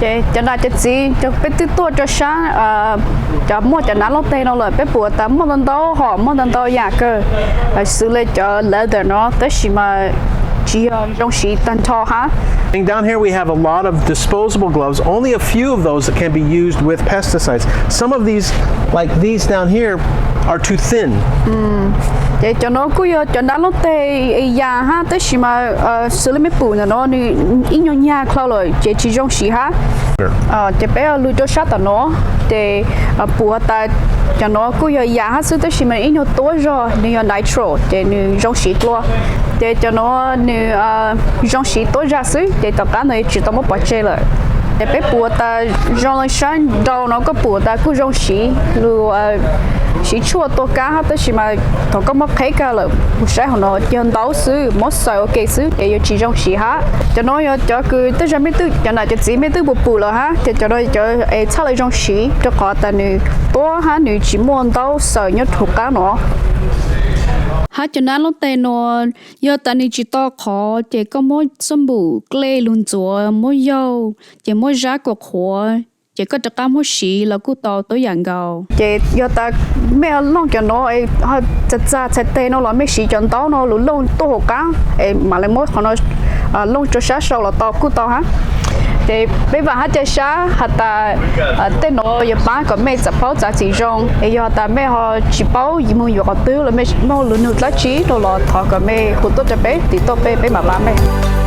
Cov nas cov txiv peb twb tuaj rau sab cov muaj cov nas loj teg no lawm, peb pum tas muaj ntau ntau hom, muaj ntau ntau yam kawg, xws li cov leather no, tab sis mas tsis yog zoo siv tag nrho hab. And down here we have a lot of disposable gloves. Only a few of those can be used with pesticides. Some of these, like these down here, are too thin. Ces cov no kuj yog cov nas loj teg yam hab, tab sis mas xws li mej pum ntawm no nws ib nyuag nyag dlhau lawm ces tsis zoo siv hab. Ces peb lug rau sab tom no, ces pum has tas cov no kuj yog yam hab xwb, tab sis mas ib nyuag tuab zog, nws yog nitro ces nws zoo siv dlua. Ces cov no nws zoo siv tuab zag xwb, ces tom qab no yuav tsis tau muab pov tseg lawm. Ces peb pum tas zoo le sab nraud no, koj pum tas kuj zoo siv lug siv tshuaj tua kab hab, tab sis mas thaum koj muab qheb kag lawm mus saib hauv no yog ntaub xwb, muab xaws ua ke xwb ces yuav tsis zoo siv hab. Cov no yog cov kws tej zag mej twb, cov nam cov txiv mej twb pum pum lawm hab, ces cov no cov es txhaj le zoo siv rau qhov tas nws tuab hab nws tsis muaj ntaub xaws nyob rhuv qab no. Hab cov nas loj teg no yog tas nws tsis to qhov ces koj muab xab npum dlej lug ntxuav, muab yaug, ces muab zab kom qhuav, ces koj rov qab muab siv los kuj tau tuab yam nkaus. Ces yog tas mej looj cov no txag txag txhais teg no los mej siv cov ntaub no lug looj tuaj hauv qab es mam le muab qhov no looj rau sab sau los tau kuj tau hab. Ces peb vaam hab ca sab has tas tej no yuav paab kom mej txav paub txav txim zoo, es yog tas mej ho tsis paub mus yuav qhov twg los mej muaj lug nug dlaab tsi rau los thov kom mej hu tuaj rau peb, tim tuaj peb, peb mam paab mej.